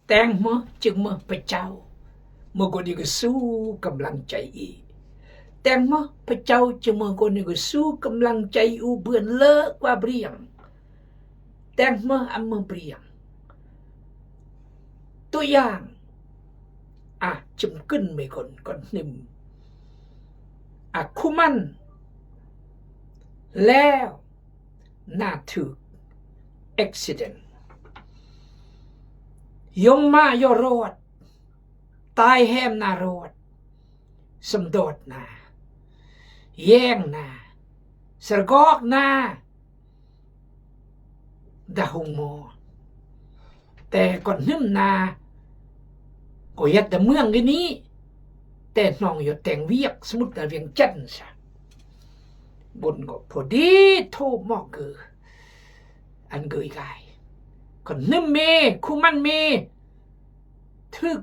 Teng mơh, chưng mơh Pơjao mơ̆ gôn yơ gơ̆ su kơmlăng chai i. Teng mơh, Pơjao chưng mơh gôn yơ gơ̆ su kơmlăng chai u bươn lơ kua briêng. Teng mơh, ăn mơh briêng. Tui yang, a, chưng kưn mê gôn, gôn hnưm. A, khu măn, leo, na thưk accident. Yŏng mă yŏ rŏt, tai hem na rŏt, sâm dŏt na, yeng na, sơr gŏk na, da hŏng mŏ. ແຕ່ກ່ອນໜຶ່ມນາ ກໍຍັດດະເມືອງຢູ່ນີ້ ແຕ່ນ້ອງຢູ່ແຕ່ງວຽກ ສະມຸດ ແລະ ວຽງຈັນຊະ. ບຸນກໍພໍດີໂທມອກເກີ ອັນເກີຍກາຍ ກ່ອນໜຶ່ມເມ ຄູ່ມັນເມ ຖືກ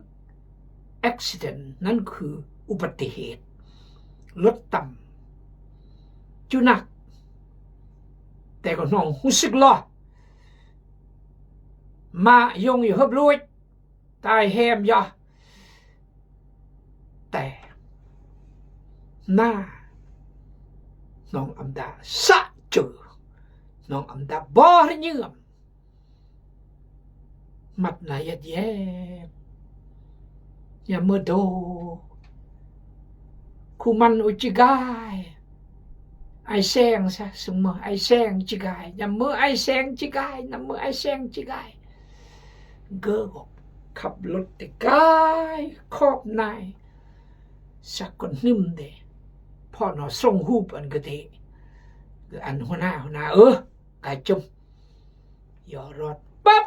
accident ນັ້ນຄືອຸບັດຕິເຫດ ລົດຕຳຈຸໜັກ ແຕ່ກໍນ້ອງຮູ້ສຶກລະ ມາຍົງຢູ່ເຮີບລຸຍ ຕາຍແຮມຢາ ແຕ່ໜ້ານ້ອງອຳດາສະເຈີ ນ້ອງອຳດາບໍ່ໄດ້ເຍືອມ ມັດນາຍັດແຍມ ຍາມເມີໂດ ຄູມັນອຸຈິກາຍ ອາຍແສງຊະ ຊຸມເມີອາຍແສງຈິກາຍ ຍາມເມີອາຍແສງຈິກາຍ ຍາມເມີອາຍແສງຈິກາຍ ເກີກໍຂັບລົດແຕ່ກາຍຂອບນາຍ ສັກກ່ອນໜຶ່ມເດ ພໍນອສົ່ງຮູບອັນກະເຕ ຄືອັນຫົວໜ້າ ຫົວໜ້າເອີ ກາຍຈຸມ ຍໍລົດປັບ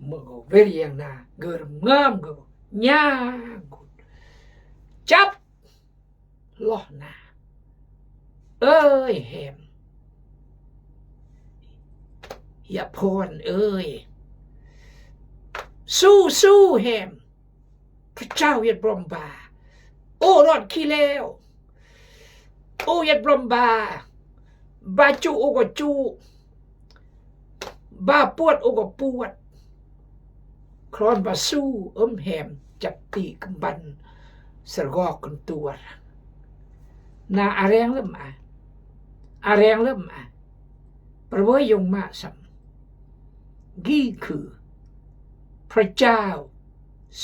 ເມືອກໍເວລຽງນາ ເກີງາມກໍຍ່າງກຸດ ຈັບ ລໍ້ໜ້າ ເອີຍແຮມ ຢາພອນເອີຍ ສູ້ໆແຮມ ພະເຈົ້າຢ່າບອມບາ ໂອ້ ຣອດຂີ້ແລ້ວ ໂອ້ ຢ່າບອມບາ ບາຈຸໂອ້ກໍຈຸ ບາປວດໂອ້ກໍປວດ ຄລອນບາຊູເອິ້ມແຮມ ຈັບຕີກຳບັນ ສະກອກກັນຕົວ ນາອາແຮງເລີມອາ ອາແຮງເລີມອາ ປະເວີຍຍົງມາສຳ ກີ້ຄື ພະເຈົ້າ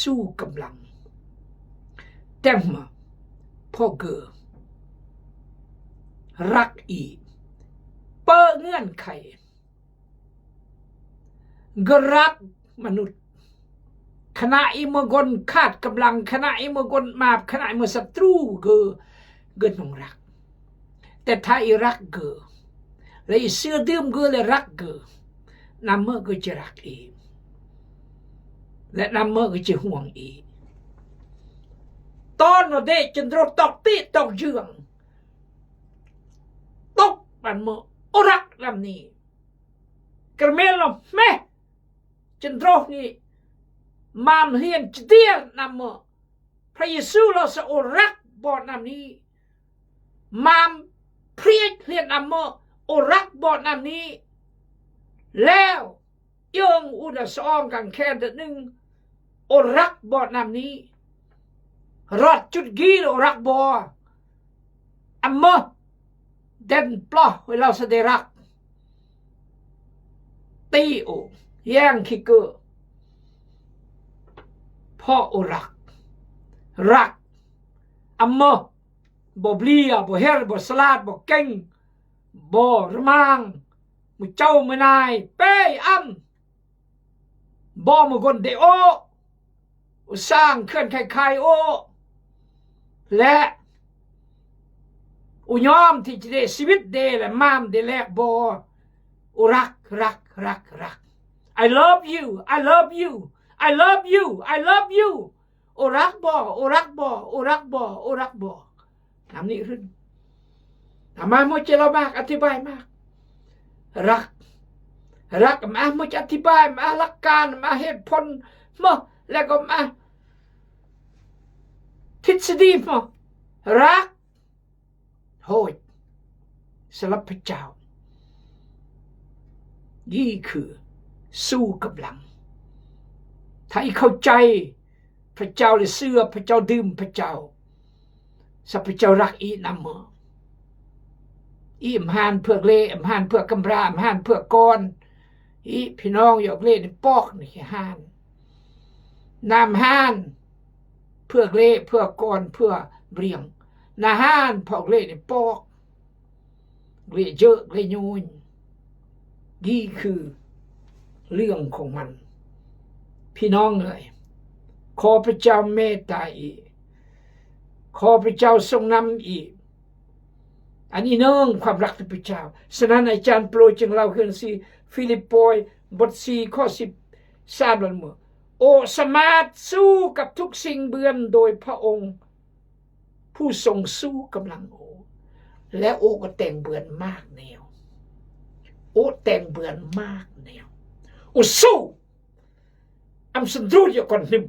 ສູ້ກຳລັງ ແຕ່ງມາ ພໍ່ເກີ ລັກອີ ເປີເງື່ອນໄຂ ກະລັກມະນຸດ ຂະນະອີເມື່ອກົນຂາດກຳລັງ ຂະນະອີເມື່ອກົນມາບ ຂະນະອີເມື່ອສັດຕູ ເກີ ເກີນ້ອງລັກ ແຕ່ຖ້າອີລັກເກີ ແລະ ເຊື່ອດື່ມເກີ ແລະ ລັກເກີ ນຳເມີເກີຈະລັກອີ ແລະ ນຳເມີເກີຈະຫ່ວງອີ ຕອນເດ ຈະໂດຕອກຕິຕອກເຍືອງ ຕົກບັນເມີ ໂອລັກນຳນີ້ ກະເມລະເມ ຈະໂດນີ້ ມາມເຮນຈະເດຍນຳເມີ ພະເຢຊູລາຊາໂອລັກບໍ່ນຳນີ້ ມາມພຣຽດເຮນອຳເມີ ໂອລັກບໍ່ນຳນີ້ ແລ້ວ ເອີງອຸນະສອງກັງແຄນເດີໜຶ່ງ ໂອລັກບໍ່ນຳນີ້ ຣອດຈຸດກີໂອລັກບໍ່ ອຳເມີ ເດັນປລໍເວລາສະເດລັກ ຕີໂອ ແຍງຄີເກີ ພໍ່ໂອລັກ ລັກ ອຳເມີ ບໍ່ເບລຍ ບໍ່ເຮລ ບໍ່ສະຫຼາດ ບໍ່ເກັ່ງ ບໍ່ລະມັງ ໝູ່ເຈົ້າໝູ່ນາຍ ເປ້ອຳ ບໍ່ມາກົນເດໂອ ອຸສ້າງເຂື່ອນໄຄໄຄໂອ ແລະ ອຸຍອມທີ່ຈະເດຊີວິດເດ ແລະ ມາມເດແລກບໍ່ ໂອລັກ ລັກ ລັກ ລັກ I love you I love you I love you I love you ໂອລັກບໍ່ ໂອລັກບໍ່ ໂອລັກບໍ່ ໂອລັກບໍ່ ນຳນີ້ຂຶ້ນ ນຳມາໂມເຈລາມາກ ອະທິບາຍມາກ ລັກ ລັກມາໂມຈະອະທິບາຍ ມາຫຼັກການ ມາເຫດຜົນ ມາ ແລ້ວກໍມາທິດສະດີ ມາລັກ ໂຫຍ ສຳລັບພະເຈົ້າ ນີ້ຄືສູ້ກຳລັງ ຖ້າອີເຂົ້າໃຈພະເຈົ້າ ແລະ ເຊື່ອພະເຈົ້າ, ດື່ມພະເຈົ້າ, ສະພະເຈົ້າຮັກອີນຳເໝີ. ອີອຳຫານເພື່ອເລ, ອຳຫານເພື່ອກຳພ້າ, ອຳຫານເພື່ອກອນ. ອີພີ່ນ້ອງ ຢອກເລນີ້ປອກນີ້ຫານ. ນ້ຳຫານເພື່ອເລ, ເພື່ອກອນ, ເພື່ອບຽງ. ນາຫານເພາະເລນີ້ປອກ. ເລເຈີເລໂຍຍ. ນີ້ຄືເລື່ອງຂອງມັນ. ພີ່ນ້ອງເອີຍ, ຂໍພະເຈົ້າເມດຕາອີກ, ຂໍພະເຈົ້າຊົງນຳອີກ. ອັນທີໜຶ່ງ ຄວາມຮັກໃນພະເຈົ້າ. ສະນັ້ນ ອາຈານເປົາໂລຈຶ່ງເລົ່າຄືນ ສີ່ ຟີລິບປອຍ ບົດສີ່ ຂໍ້ສິບສາມ ນັ້ນເໝີ. ໂອສາມາດສູ້ກັບທຸກສິ່ງເບືອນໂດຍພະອົງ ຜູ້ຊົງຊູ້ກຳລັງໂອ ແລະ ໂອກໍແຕ່ງເບືອນມາກແນວ. ໂອແຕ່ງເບືອນມາກແນວ. ໂອສູ້ ອຳສັນຕຣູດຢາກອນໜຶ່ມ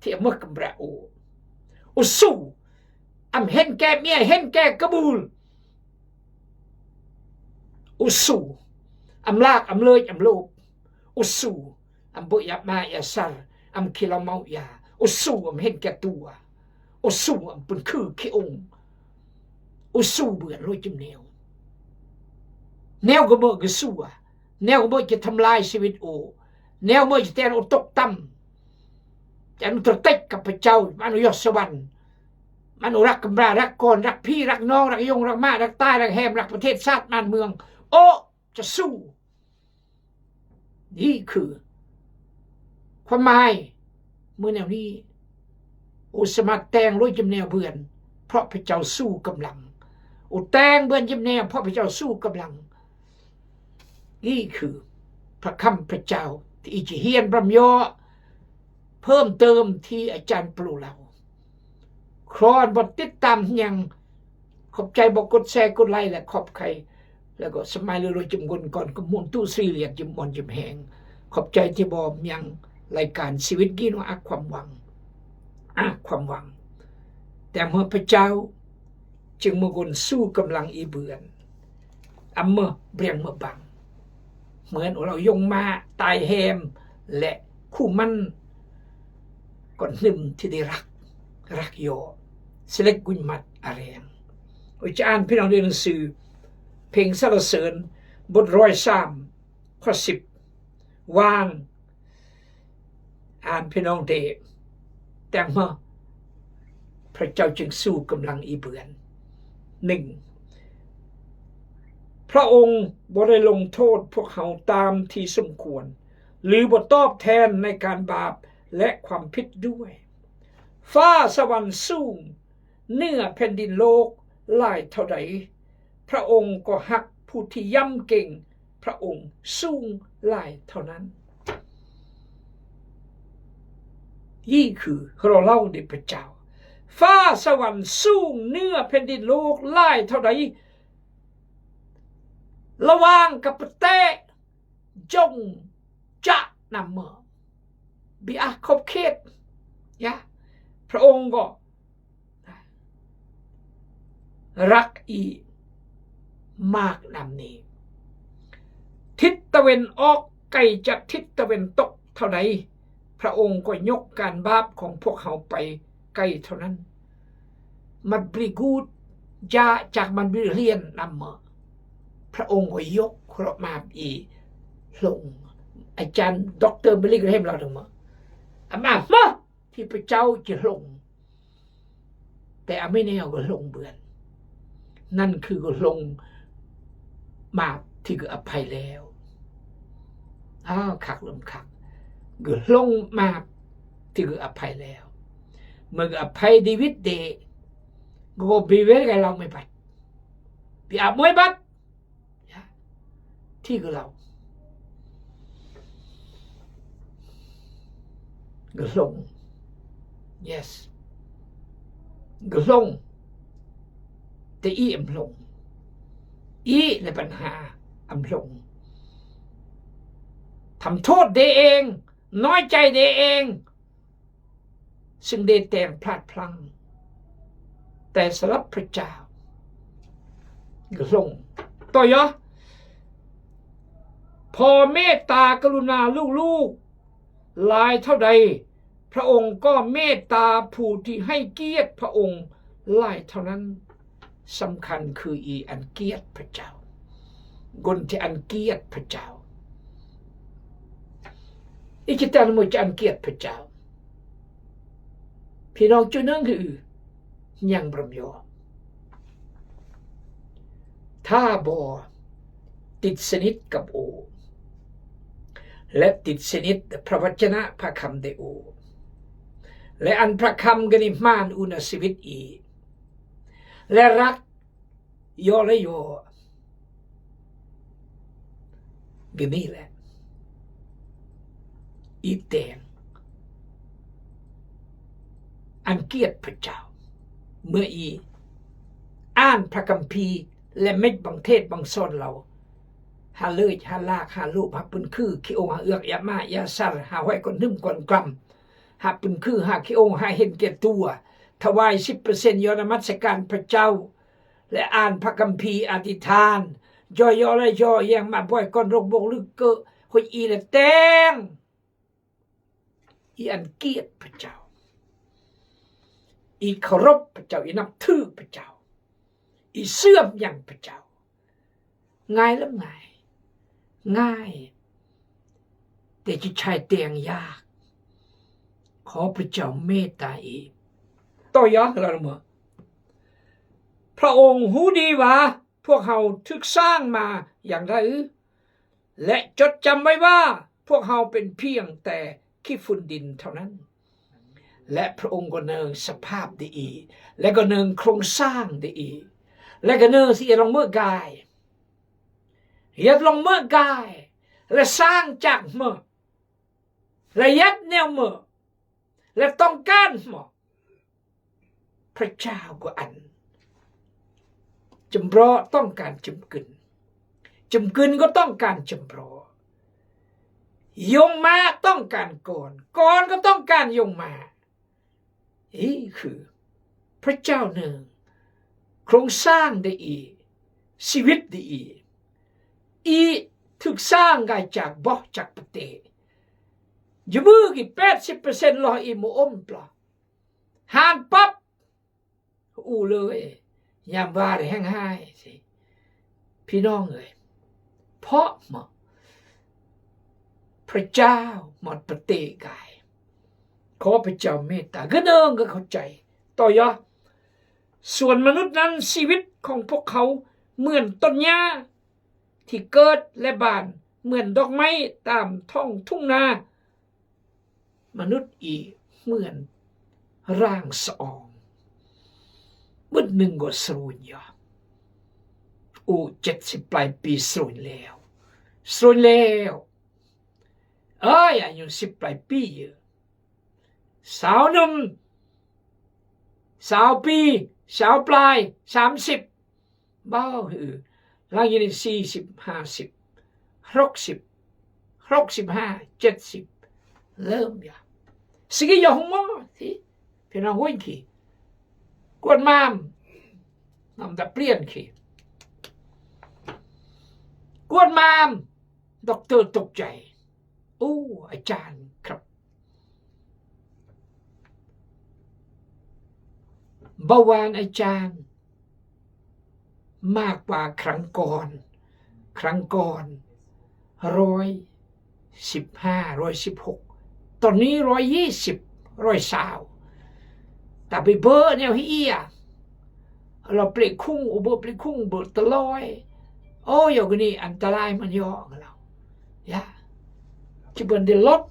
ທີ່ອຳເມີກຳບຣາໂອ. ໂອສູ້ ອຳເຫັນແກ່ເມຍ ເຫັນແກ່ກະບູລ. ໂອສູ້ ອຳລາກ ອຳເລີຍ ອຳໂລບ. ໂອສູ້ ອຳເບີຍາມາຍາສັນ ອຳຂີ້ເຫຼົ້າເມົາຢາ. ໂອສູ້ ອຳເຫັນແກ່ຕົວ. ໂອສູ້ ອຳເປັນຄືຂີ້ອົງ. ໂອສູ້ເບືອນໂລຍຈິມແນວ. ແນວກະເມີກະຊູ້ ແນວກະເມີຈະທຳລາຍຊີວິດໂອ. ແນວເມີຈະແຕ່ງໂອຕົກຕ່ຳ. ຈະອະນຸຕະຕິກກັບພະເຈົ້າ, ມະນຸຍອດສະຫວັນ, ມະນຸລັກກຳບຣາ, ລັກກອນ, ລັກຜີ, ລັກນ້ອງ, ລັກຍົງ, ລັກມ້າ, ລັກຕາຍ, ລັກແຮມ, ລັກປະເທດຊາດບ້ານເມືອງ. ໂອ ຈະສູ້. ນີ້ຄືຄວາມໝາຍເມື່ອແນວນີ້. ໂອສາມາດແຕ່ງໂລຍຈິມແນວເບືອນ ເພາະພະເຈົ້າສູ້ກຳລັງ. ໂອແຕ່ງເບືອນຈິມແນວ ເພາະພະເຈົ້າສູ້ກຳລັງ. ນີ້ຄືພະຄຳພະເຈົ້າທີ່ອີຈະຮຽນບຳຍໍ້ເພີ່ມເຕີມທີ່ອາຈານໂປຣເລົ່າ. ຄອນບໍ່ຕິດຕາມຫຍັງ ຂອບໃຈບໍ່ກົດແຊ ກົດໄລ ແລະ ຂອບໃຈ ແລ້ວກໍສະໄໝເລືອໂລຍຈິມກົນກ່ອນ ກະມ່ວນຕູ້ຊີລຽດ ຈິມອ່ອນຈິມແຮງ. ຂອບໃຈທີ່ບໍ່ມຽງລາຍການຊີວິດກີໂນອາຄວາມຫວັງ ອາຄວາມຫວັງ. ແຕ່ເມື່ອພະເຈົ້າ ຈຶ່ງເມືອກົນສູ້ກຳລັງອີເບືອນ ອຳເມີບຽງເມືອບັງ ເໝືອນໂອລາວຍົງມາຕາຍແຮມ ແລະ ຄູ່ມັນກ່ອນໜຶ່ມທີ່ໄດ້ລັກ ລັກຍໍ ສະເລັກກຸຍມັດອາແຮງ. ໂອຈະອ່ານພີ່ນ້ອງເດີນໜັງສືເພງສັນລະເສີນ ບົດຮ້ອຍສາມ ຂໍ້ສິບ ວ່າງ ອ່ານພີ່ນ້ອງເດ ແຕ່ງມາ ພະເຈົ້າຈຶ່ງສູ້ກຳລັງອີເບືອນ. ໜຶ່ງ ພະອົງບໍ່ໄດ້ລົງໂທດພວກເຮົາຕາມທີ່ສົມຄວນ ຫຼື ບໍ່ຕອບແທນໃນການບາບ ແລະ ຄວາມຜິດດ້ວຍ. ຟ້າສະຫວັນສູງເໜືອແຜ່ນດິນໂລກຫຼາຍເທົ່າໃດ, ພະອົງກໍຮັກຜູ້ທີ່ຢຳເກງພະອົງສູງຫຼາຍເທົ່ານັ້ນ. ນີ້ຄືເຮົາເລົ່າເດພະເຈົ້າ, ຟ້າສະຫວັນສູງເໜືອແຜ່ນດິນໂລກຫຼາຍເທົ່າໃດ, ລະຫວ່າງກັບປະເຕະ ຈົ່ງຈະນຳເມືອ ບິອາ ຂອບເຂດ ຍະ ພະອົງກໍ ລັກອີມາກນຳນີ້. ທິດຕາເວັນອອກໄກຈາກທິດຕາເວັນຕົກເທົ່າໃດ, ພະອົງກໍຍົກການບາບຂອງພວກເຮົາໄປໄກເທົ່ານັ້ນ. ມັນບຣິກູດຢາຈາກມັນບຣິລຽນນຳເມືອ ພະອົງກໍຍົກເຄາະມາບອີລົງ. ອາຈານ ດຣ ບິລລີ ກຣາແຮມ ເລົ່າທັງໝົດ ອາມາມາ ທີ່ພະເຈົ້າຈະລົງ, ແຕ່ອາເມເນວກໍລົງເບືອນ. ນັ້ນຄືກໍລົງມາທີ່ກໍອະໄພແລ້ວ. ອ້າວ ຄັກລຳຄັກ ກໍລົງມາທີ່ກໍອະໄພແລ້ວ. ເມື່ອກໍອະໄພເດວິດເດ ກໍບີເວລກັນເລົ່າໄມ່ບັດ ບີອາບມວຍບັດ ທີ່ກໍເລົ່າ ກໍລົງ ເຢສ ກໍລົງ ແຕ່ອີອຳລົງ ອີໃນບັນຫາອຳລົງ ທຳໂທດເດເອງ ນ້ອຍໃຈເດເອງ ຊຶ່ງໄດ້ແຕ່ງພລາດພລັ້ງ, ແຕ່ສຳລັບພະເຈົ້າ ກໍລົງ ຕໍ່ຢາ ພໍເມດຕາກະລຸນາລູກໆ ຫຼາຍເທົ່າໃດ, ພະອົງກໍເມດຕາຜູ້ທີ່ໃຫ້ກຽດພະອົງຫຼາຍເທົ່ານັ້ນ. ສຳຄັນຄືອີອັນກຽດພະເຈົ້າ, ຄົນທີ່ອັນກຽດພະເຈົ້າ, ອີກຈະແຕ່ນະເມື່ອຈະອັນກຽດພະເຈົ້າ. ພີ່ນ້ອງຈຸໜຶ່ງຄື ຍັງບໍ່ຍອມ. ຖ້າບໍ່ຕິດສະໜິດກັບໂອ ແລະ ຕິດສະໜິດພະວັດຈະນະພະຄຳໄດໂອ ແລະ ອັນພະຄຳກໍນິມານອຸນະຊີວິດອີກ ແລະ ລັກ ຍໍ ແລະ ຍໍ ກໍນີ້ແຫຼະ ອີແຕງ ອັນກຽດພະເຈົ້າ. ເມື່ອອີອ່ານພະຄຳພີ ແລະ ເມັກບັງເທດບັງສອນເຮົາ ຫາເລີຍ ຫາລາກ ຫາໂລບ ຫາປືນຄື ຂີ້ອົງ ຫາເອືອກ ຢາມາ ຢາຊັນ ຫາຫ້ອຍ ກ່ອນຫຶມ ກ່ອນກຳ ຫາປືນຄື ຫາຂີ້ອົງ ຫາເຫັນແກ່ຕົວ ຖວາຍສິບເປີເຊັນ ຍໍນະມັດສະການພະເຈົ້າ ແລະ ອ່ານພະຄຳພີ ອະທິຖານ ຍໍ ຍໍ ແລະ ຍໍ ແຍງມາບ່ອຍ ກ່ອນລົງບົກລຶກເກີ ຫົວອີ ແລະ ແຕງ ອີອັນກຽດພະເຈົ້າ, ອີເຄົາລົບພະເຈົ້າ, ອີນັບຖືພະເຈົ້າ, ອີເຊື່ອມຍັງພະເຈົ້າ. ງ່າຍລະງ່າຍ, ງ່າຍ ແຕ່ຈິດໃຈແຕ່ງຍາກ. ຂໍພະເຈົ້າເມດຕາອີກ. ຕໍ່ຢ່າງລະເມີ ພະອົງຮູ້ດີວ່າພວກເຮົາຖືກສ້າງມາຢ່າງໃດ ແລະ ຈົດຈຳໄວ້ວ່າພວກເຮົາເປັນພຽງແຕ່ຂີ້ຝຸ່ນດິນເທົ່ານັ້ນ. ແລະ ພະອົງກໍເນີງສະພາບໄດ້ອີກ ແລະ ກໍເນີງໂຄງສ້າງໄດ້ອີກ ແລະ ກໍເນີງຊິເຮັດລົງເມີກາຍ ເຮັດລົງເມີກາຍ ແລະ ສ້າງຈາກເມີ ແລະ ເຮັດແນວເມີ ແລະ ຕ້ອງການເມີ. ພະເຈົ້າກໍອັນ ຈຳເພາະຕ້ອງການຈຳກຶນ, ຈຳກຶນກໍຕ້ອງການຈຳເພາະ, ຍົງມາຕ້ອງການກອນ, ກອນກໍຕ້ອງການຍົງມາ. ນີ້ຄືພະເຈົ້າໜຶ່ງ ໂຄງສ້າງໄດ້ອີກ, ຊີວິດໄດ້ອີກ, ອີຖືກສ້າງກາຍຈາກບໍ່ຈັກປະເຕ. ຢູ່ມືກີແປດສິບເປີເຊັນ ລໍອີໝູອົມປອ ຫານປັບ ອູເລີຍ ຍາມວ່າໄດ້ແຮງຫາຍຊິ. ພີ່ນ້ອງເອີຍ ເພາະໝໍ ພະເຈົ້າໝົດປະເຕກາຍ. ຂໍພະເຈົ້າເມດຕາ ກະເນີງກະເຂົ້າໃຈ. ຕໍ່ຢ່າ ສ່ວນມະນຸດນັ້ນ ຊີວິດຂອງພວກເຂົາເໝືອນຕົ້ນຫຍ້າ ທີ່ເກີດ ແລະ ບານ ເໝືອນດອກໄມ້ຕາມທ້ອງທົ່ງນາ. ມະນຸດອີກເໝືອນຮ່າງສະອອງ. ບຶດໜຶ່ງກໍສະຫຼວຍຍາ. ໂອ ເຈັດສິບປາຍປີສະຫຼວຍແລ້ວ. ສະຫຼວຍແລ້ວ. ເອີຍ ອາຍຸສິບປາຍປີ. ສາວໜຸ່ມ ຊາວປີ ຊາວປາຍ ສາມສິບ ເບົາຫື ຫຼັງຢູ່ໃນສີ່ສິບ ຫ້າສິບ ຫົກສິບ ຫົກສິບຫ້າ ເຈັດສິບ ເລີ່ມຢາ ຊິກິຢາຫົງໝໍ ຊິ ເປັນຫາຫົວຂີ້ ກວດມ້າມ ນ້ຳຕາປ່ຽນຂີ້ ກວດມ້າມ ດັອກເຕີຕົກໃຈ ໂອ້ ອາຈານຄັບ ເບົາຫວານອາຈານ ມາກກວ່າຄັ້ງກ່ອນ ຄັ້ງກ່ອນ ຮ້ອຍສິບຫ້າ ຮ້ອຍສິບຫົກ ຕອນນີ້ຮ້ອຍຊາວ ຮ້ອຍຊາວ ຕາໄປເບີແນວເຮຍ ລາວເປລະຄຸງ ໂອເບີເປລະຄຸງ ເບີຕະລອຍ ໂອ້ຍ ກະນີ້ອັນຕະລາຍມັນຢໍກະລາວ ຢາ ຈະເບິ່ນໄດ້ລົດ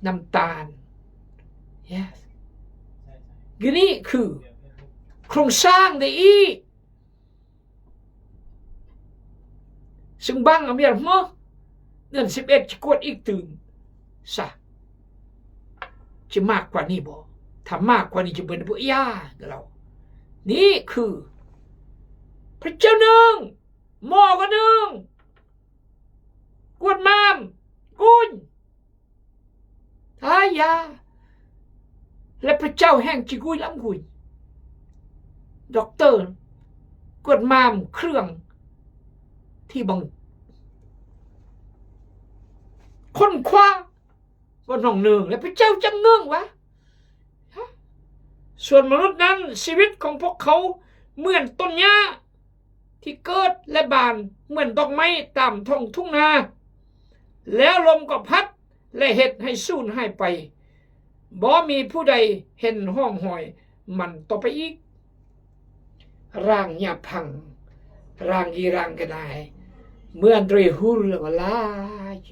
ນ້ຳຕານ ຢາ ກະນີ້ຄືໂຄງສ້າງໄດ້ອີກ ຊຶ່ງບັງອາມຽນເມີ ເດືອນສິບເອັດຈະກວດອີກຕື່ມຊະ ຈະມາກກວ່ານີ້ບໍ່? ຖ້າມາກກວ່ານີ້ຈະເປັນບໍ່? ຢ່າ ລາວ ນີ້ຄື ພະເຈົ້າໜຶ່ງ ໝໍກໍໜຶ່ງ ກວດມ້າມກຸຍ ອາຢາ ແລະ ພະເຈົ້າແຫ່ງຈິກຸຍລຳກຸຍ ດັອກເຕີ ກວດມ້າມເຄື່ອງທີ່ບັງ ຄົ້ນຄວ້າ ບໍ່ໜອງເນີງ ແລະ ພະເຈົ້າຈັ່ງເນີງວ່າ ສ່ວນມະນຸດນັ້ນ ຊີວິດຂອງພວກເຂົາເໝືອນຕົ້ນຫຍ້າທີ່ເກີດ ແລະ ບານ ເໝືອນດອກໄມ້ຕາມທ້ອງທົ່ງນາ, ແລ້ວລົມກໍພັດ ແລະ ເຮັດໃຫ້ສູນຫາຍໄປ, ບໍ່ມີຜູ້ໃດເຫັນຮ່ອງຮອຍມັນຕໍ່ໄປອີກ. ຣາງຍາພັງ, ຣາງກີຣາງກະນາຍ, ເມື່ອນເຣຫຸລວະລາໂຍ,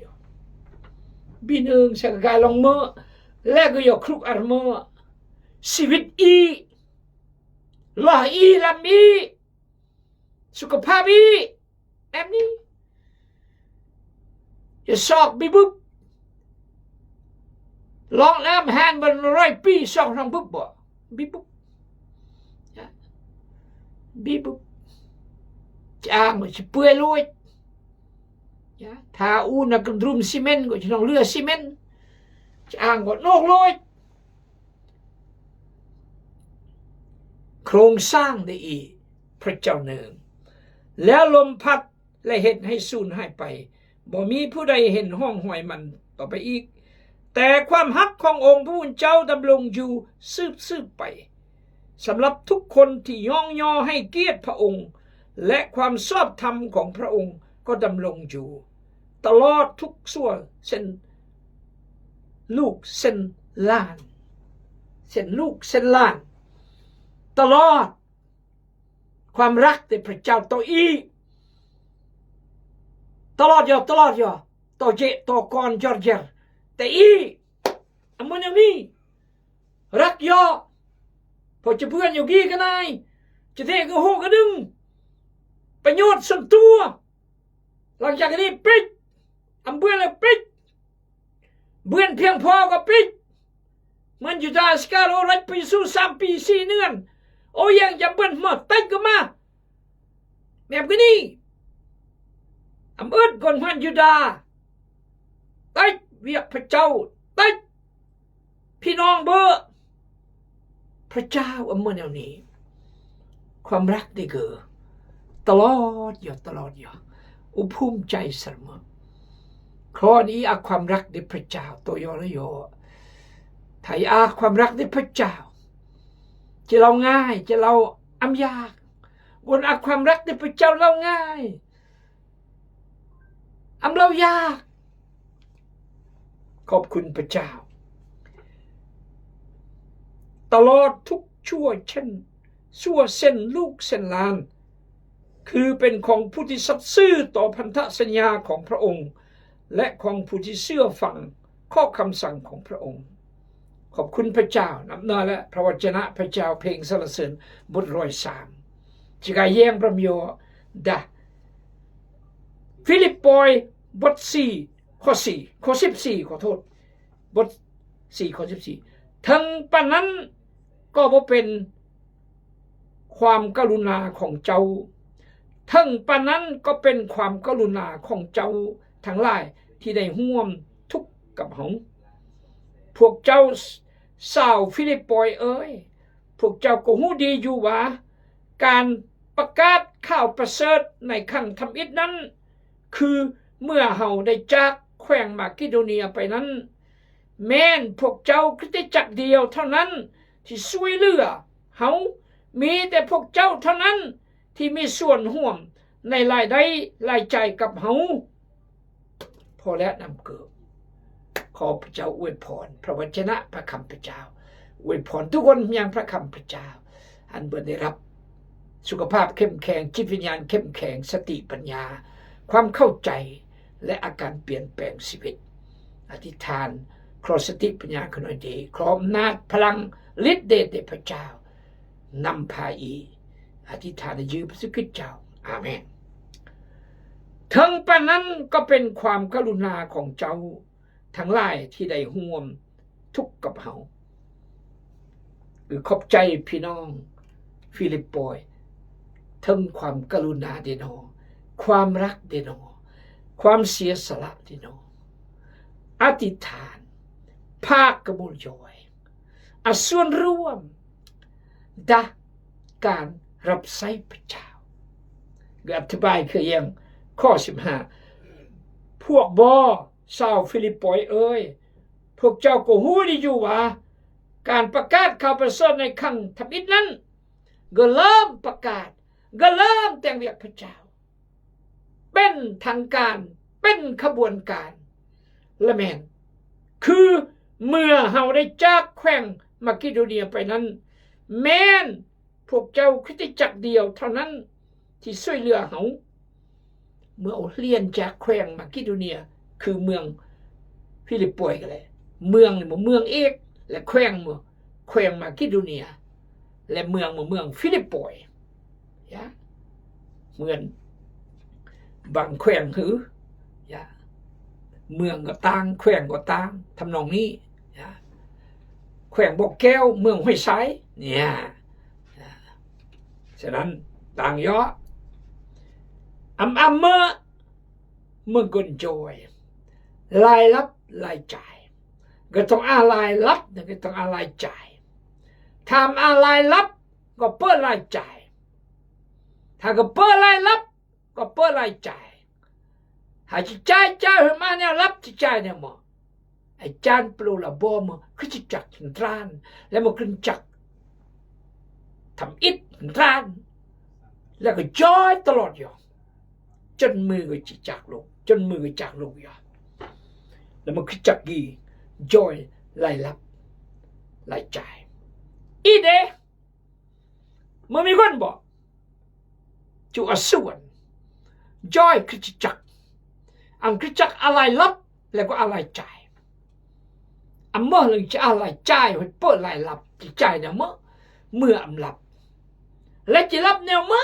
ບິນເອີງສະກະກາຍລອງເມີ ແລະ ກໍຢອກຄລຸກອາເມີ, ຊີວິດອີ, ລອອີລຳອີ, ສຸຂະພາບອີ ແອບນີ້ ຈະຊອກບິບຸບ ລອງແອມແຮນເບິ່ງຮ້ອຍປີ ຊອກນ້ອງບຸບບໍ່? ບິບຸບ ບິບຸບ ຈະອ້າງວ່າຊິເປືອຍໂລດ ທາອູນະກະດຸມຊີເມັນ ກໍຈະຕ້ອງເຫຼືອຊີເມັນ ຈະອ້າງວ່າໂນກໂລດ ໂຄງສ້າງໄດ້ອີກ ພະເຈົ້າເນີງ ແລ້ວລົມພັດ ແລະ ເຮັດໃຫ້ສູນຫາຍໄປ, ບໍ່ມີຜູ້ໃດເຫັນຮ່ອງຮອຍມັນຕໍ່ໄປອີກ. ແຕ່ຄວາມຮັກຂອງອົງພະຜູ້ເປັນເຈົ້າດຳລົງຢູ່ສືບໆໄປ, ສຳລັບທຸກຄົນທີ່ຍ້ອງຍໍໃຫ້ກຽດພະອົງ, ແລະ ຄວາມຊອບທຳຂອງພະອົງກໍດຳລົງຢູ່ ຕະຫຼອດທຸກຊົ່ວເຊັ່ນລູກເຊັ່ນຫຼານ, ເຊັ່ນລູກເຊັ່ນຫຼານ ຕະຫຼອດ. ຄວາມຮັກທີ່ພະເຈົ້າຕໍ່ອີກ ຕະຫຼອດຢໍ່ ຕະຫຼອດຢໍ່ ຕໍ່ເຈະ ຕໍ່ກອນ ຢອດຢຽດ ແຕ່ອີກ ອາໂມນາມີ ລັກຢໍ່ ພໍຈະເພື່ອນຢູ່ກີກະນາຍ ຈະເທກະໂຫກະດຶງ ປະໂຫຍດສ່ວນຕົວ ຫຼັງຈາກນີ້ປິດ ອຳເບືອນແລ້ວປິດ ເບືອນພຽງພໍກໍປິດ ເໝືອນຢູດາສະກາໂລ ລັດພະເຢຊູສາມປີສີ່ເດືອນ ໂອ ຍັງຈະເບືອນມາ ໄຕ່ກໍມາ ແບບນີ້ ອຳເອິດກ່ອນເໝືອນຢູດາ ໄຕ່ວຽກພະເຈົ້າ ໄຕ່ ພີ່ນ້ອງເບີ ພະເຈົ້າອຳເມີແນວນີ້ ຄວາມຮັກເດເກີ ຕະຫຼອດຢໍ່ ຕະຫຼອດຢໍ່ ອຸພູມໃຈສະເໝີ ຂໍນີ້ອາຄວາມຮັກເດພະເຈົ້າ ໂຕຢໍລະຢໍ ໄທອາຄວາມຮັກເດພະເຈົ້າ ຈະເລົ່າງ່າຍ ຈະເລົ່າອຳຍາກ ບົນອາຄວາມຮັກເດພະເຈົ້າເລົ່າງ່າຍ ອຳເລົ່າຢາກ ຂອບຄຸນພະເຈົ້າ ຕະຫຼອດທຸກຊົ່ວເຊັ່ນ ຊົ່ວເຊັ່ນລູກເຊັ່ນຫຼານ ຄືເປັນຂອງຜູ້ທີ່ສັດຊື່ຕໍ່ພັນທະສັນຍາຂອງພະອົງ ແລະ ຂອງຜູ້ທີ່ເຊື່ອຟັງຂໍ້ຄຳສັ່ງຂອງພະອົງ. ຂອບຄຸນພະເຈົ້າ ນັບໜ້າແລະພະວະຈະນະພະເຈົ້າ ເພງສັນລະເສີນ ບົດຮ້ອຍສາມ ຈະກາແຍງພຣຳໂຍດາ ຟີລິບປອຍ ບົດສີ່ ຂໍ້ສີ່ ຂໍ້ສິບສີ່ ຂໍໂທດ ບົດສີ່ ຂໍ້ສິບສີ່ ເຖິງປານນັ້ນກໍບໍ່ເປັນ ຄວາມກະລຸນາຂອງເຈົ້າ ເຖິງປານນັ້ນກໍເປັນຄວາມກະລຸນາຂອງເຈົ້າທັງຫຼາຍທີ່ໄດ້ຮ່ວມທຸກກັບເຮົາ. ພວກເຈົ້າຊາວຟີລິບປອຍເອີຍ, ພວກເຈົ້າກໍຮູ້ດີຢູ່ວ່າ ການປະກາດຂ່າວປະເສີດໃນຄັ້ງທຳອິດນັ້ນ ຄືເມື່ອເຮົາໄດ້ຈາກແຂວງມາເກໂດເນຍໄປນັ້ນ, ແມ່ນພວກເຈົ້າຄຣິສຕະຈັກດຽວເທົ່ານັ້ນທີ່ຊ່ວຍເຫຼືອເຮົາ, ມີແຕ່ພວກເຈົ້າເທົ່ານັ້ນທີ່ມີສ່ວນຮ່ວມໃນລາຍໄດ້ລາຍຈ່າຍກັບເຮົາ. ພໍແລ້ວນ້ຳເກີມ. ຂໍພະເຈົ້າອວຍພອນພະວະຈະນະພະຄຳພະເຈົ້າ, ອວຍພອນທຸກຄົນຢ່າງພະຄຳພະເຈົ້າ, ອັນເພິ່ນໄດ້ຮັບສຸຂະພາບເຂັ້ມແຂງ, ຈິດວິນຍານເຂັ້ມແຂງ, ສະຕິປັນຍາ, ຄວາມເຂົ້າໃຈ ແລະ ອາການປ່ຽນແປງຊີວິດ. ອະທິຖານ ຂໍສະຕິປັນຍາຂະໜ້ອຍເດ, ຂໍອຳນາດພະລັງລິດເດດແດ່ພະເຈົ້າ ນຳພາອີກ. ອະທິຖານໃນຊື່ພະເຢຊູຄຣິດເຈົ້າ. ອາເມນ. ເຖິງປານນັ້ນກໍເປັນຄວາມກະລຸນາຂອງເຈົ້າທັງຫຼາຍທີ່ໄດ້ຮ່ວມທຸກກັບເຮົາ. ເອີ ຂອບໃຈພີ່ນ້ອງຟີລິບປອຍ ເຖິງຄວາມກະລຸນາເດນໍ, ຄວາມຮັກເດນໍ, ຄວາມເສຍສະຫຼະເດນໍ. ອະທິຖານ ພາກກະບຸນຢອຍ ອາ ສ່ວນຮ່ວມດາການຮັບໃຊ້ພະເຈົ້າ. ອະທິບາຍຄືຫຍັງ? ຂໍ້ສິບຫ້າ ພວກບໍ ຊາວຟີລິບປອຍເອີຍ, ພວກເຈົ້າກໍຮູ້ດີຢູ່ວ່າ ການປະກາດຂ່າວປະເສີດໃນຄັ້ງທຳອິດນັ້ນ ກໍເລີ່ມປະກາດ ກໍເລີ່ມແຕ່ງວຽກພະເຈົ້າ ເປັນທາງການ ເປັນຂະບວນການ ລະແມ່ນ ຄືເມື່ອເຮົາໄດ້ຈາກແຂວງມາເກໂດເນຍໄປນັ້ນ ແມ່ນພວກເຈົ້າຄຣິສຕະຈັກດຽວເທົ່ານັ້ນທີ່ຊ່ວຍເຫຼືອເຮົາ ເມື່ອເຮົາລຽນຈາກແຂວງມາເກໂດເນຍ ຄືເມືອງຟີລິບປອຍກໍແຫຼະ ເມືອງນີ້ບໍ່ ເມືອງເອກ ແລະ ແຂວງບໍ່ ແຂວງມາເກໂດເນຍ ແລະ ເມືອງບໍ່ ເມືອງຟີລິບປອຍ ຍະ ເໝືອນບາງແຂວງຄື ຍະ ເມືອງກໍຕ່າງ ແຂວງກໍຕ່າງ ທຳນອງນີ້ ຍະ ແຂວງບໍ່ແກ້ວ ເມືອງຫ້ວຍຊາຍ ເນຍ ສະນັ້ນ ຕ່າງເຍາະ ອຳ ອຳ ເມີ ເມືອງກົນຈອຍ ລາຍຮັບລາຍຈ່າຍ ກໍຕ້ອງອາລາຍຮັບ ກໍຕ້ອງອາລາຍຈ່າຍ ຖ້າອາລາຍຮັບ ກໍເປີດລາຍຈ່າຍ ຖ້າກໍເປີດລາຍຮັບ ກໍເປີດລາຍຈ່າຍ ຖ້າຊິຈ່າຍ ຈ່າຍໃຫ້ມາແນວຮັບ ຊິຈ່າຍແນວໝໍ ອາຈານໂປລະບອກເມືອຄຣິສຕະຈັກຫັ້ນຕານ ແລະເມືອຄຣິສຕະຈັກທຳອິດຫັ້ນຕານ ແລ້ວກໍຈອຍຕະຫຼອດຢູ່ ຈົນມື້ກໍຈະຈາກໂລກ ຈົນມື້ກໍຈາກໂລກຢູ່ ແລ້ວເມືອຄຣິສຕະຈັກກີຈອຍລາຍຮັບລາຍຈ່າຍ ອີເດ ເມື່ອມີຄົນບອກ ຈຸອາສ່ວນ ຈອຍຄຣິສຕະຈັກ ອັນຄຣິສຕະຈັກອາລາຍຮັບ ແລ້ວກໍອາລາຍຈ່າຍ ອຳເມີເລີຍຈະອາລາຍຈ່າຍ ເປີດລາຍຮັບ ຈະຈ່າຍແນວເມືອ ເມືອອຳຮັບ ແລະຈະຮັບແນວເມືອ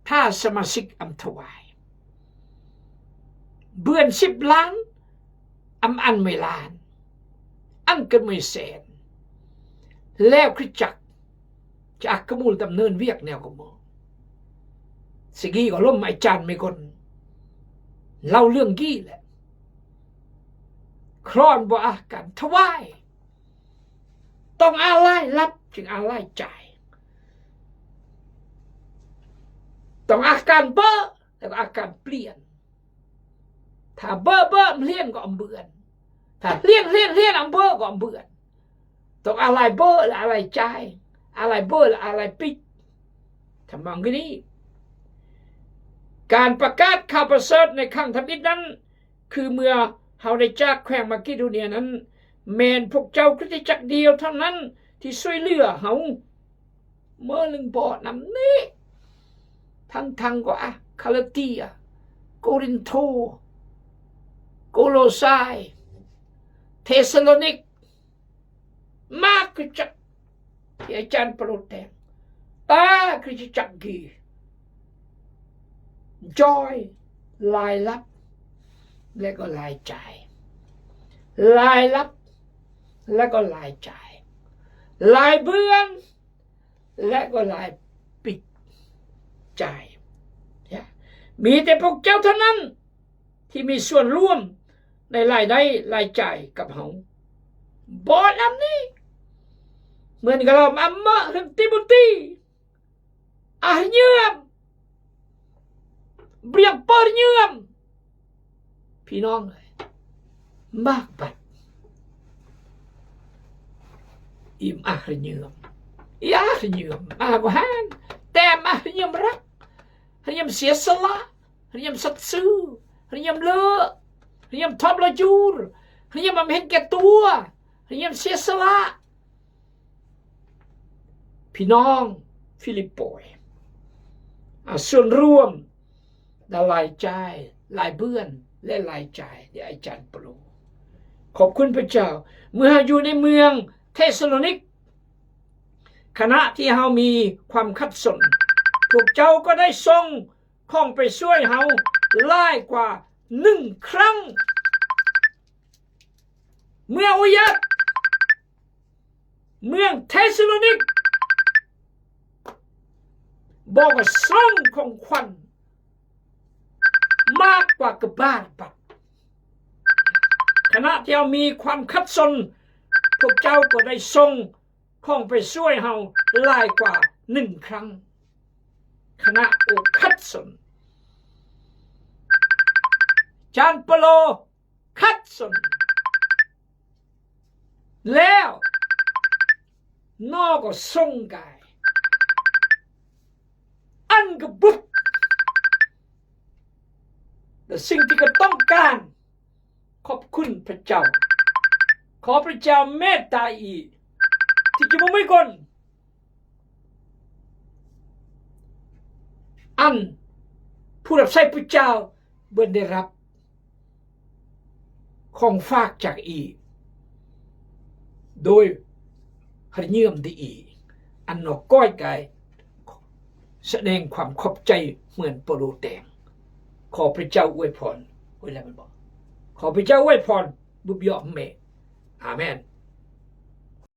ຖ້າສະມາຊິກອຳຖວາຍ ເບືອນສິບລ້ານ ອຳອັນໄມລ້ານ ອັນເກີດໄມແສນ ແລ້ວຄຣິສຕະຈັກຈະອັກກະມູດຳເນີນວຽກແນວກະໝໍ ສະກີກໍລົມອາຈານໄມກົນ ເລົ່າເລື່ອງກີ້ແຫຼະ ຄລອນບໍ່ອາການຖວາຍ ຕ້ອງອາລາຍຮັບ ຈຶ່ງອາລາຍຈ່າຍ ຕ້ອງອາການເບີ ແລ້ວກໍອາການປ່ຽນ ຖ້າເບີ ເບີ ເຮົຍນກໍອຳເບືອນ ຖ້າເຮຍນ ເຮຍນ ເຮຍນ ອຳເບີ ກໍອຳເບືອນ ຕ້ອງອາລາຍເບີ ແລະອາລາຍຈ່າຍ ອາລາຍເບີ ແລະອາລາຍປິດ ທຳນອງຄືນີ້ ການປະກາດຂ່າວປະເສີດໃນຄັ້ງທຳອິດນັ້ນ ຄືເມື່ອເຮົາໄດ້ຈາກແຂວງມາເກໂດເນຍນັ້ນ ແມ່ນພວກເຈົ້າຄຣິສຕະຈັກດຽວເທົ່ານັ້ນທີ່ຊ່ວຍເຫຼືອເຮົາ ເມີເລື່ອງບໍ່ນຳນີ້ ທັງໆກໍ ອາ ຄາລາເຕຍ ໂກລິນໂທ ໂກໂລຊາຍ ເທສະໂລນິກ ມາກຄຣິສຕະຈັກທີ່ອາຈານປະໂລດແຕ່ງ ອາ ຄຣິສຕະຈັກກີ ຈອຍລາຍຮັບ ແລະກໍລາຍຈ່າຍ ລາຍຮັບ ແລະກໍລາຍຈ່າຍ ລາຍເບືອນ ແລະກໍລາຍປິດຈ່າຍ ມີແຕ່ພວກເຈົ້າເທົ່ານັ້ນທີ່ມີສ່ວນຮ່ວມໃນລາຍໄດ້ລາຍຈ່າຍກັບເຮົາ ບໍ່ນຳນີ້ ເໝືອນກັບເຮົາອຳເມີເລື່ອງຕິໂມທີ ອາຮະເຍືອມ ບຽງເປີເຍືອມ ພີ່ນ້ອງເອີຍ ມາກບັດ ອີມອາຮະເຍືອມ ອີອາຮະເຍືອມ ອາກໍຫານ ແຕ່ມາຮະເຍືອມຮັກ ຮະເຍືອມເສຍສະຫຼະ ຮະເຍືອມສັດຊື່ ຮະເຍືອມເລີ ຮະເຍືອມທໍລະຈູນ ຮະເຍືອມອຳເຫັນແກ່ຕົວ ຮະເຍືອມເສຍສະຫຼະ ພີ່ນ້ອງຟີລິບປອຍ ອາ ສ່ວນລວມລາຍຈ່າຍ ລາຍເບືອນ ແລະລາຍຈ່າຍ ແລະອາຈານໂປໂລ ຂອບຄຸນພະເຈົ້າ ເມື່ອເຮົາຢູ່ໃນເມືອງເທສະໂລນິກ ຂະນະທີ່ເຮົາມີຄວາມຂັດສົນ ພວກເຈົ້າກໍໄດ້ສົ່ງຂອງໄປຊ່ວຍເຮົາຫຼາຍກວ່າໜຶ່ງຄັ້ງ ເມື່ອໂອຍາດ ເມືອງເທສະໂລນິກ ບອກວ່າສົ່ງຂອງຂວັນມາກກວ່າກະບາດບັດ ຂະນະທີ່ເຮົາມີຄວາມຂັດສົນ ພວກເຈົ້າກໍໄດ້ສົ່ງຂອງໄປຊ່ວຍເຮົາຫຼາຍກວ່າໜຶ່ງຄັ້ງ ຂະນະໂອຄັດສົນ ຈານປະໂລ ຄັດສົນ ແລ້ວ ນອກໍຊົງກາຍ ອັນກະບຸບ ແລະ ສິ່ງທີ່ກະຕ້ອງການ ຂອບຄຸນພະເຈົ້າ. ຂໍພະເຈົ້າເມດຕາອີກ ທີ່ຈະບໍ່ມີຄົນ ອັນຜູ້ຮັບໃຊ້ພະເຈົ້າບໍ່ໄດ້ຮັບ ຂອງຝາກຈາກອີກ ໂດຍຮະເຍີ້ມດີອີກ ອັນນອກກ້ອຍກາຍສະແດງຄວາມຂອບໃຈເໝືອນເປາໂລແຕ່ງ. ຂໍພະເຈົ້າອວຍພອນ ໂອ້ຍ ແລ້ວແມ່ນບໍ່? ຂໍພະເຈົ້າອວຍພອນບຸບຢອກແມ່. ອາແມນ.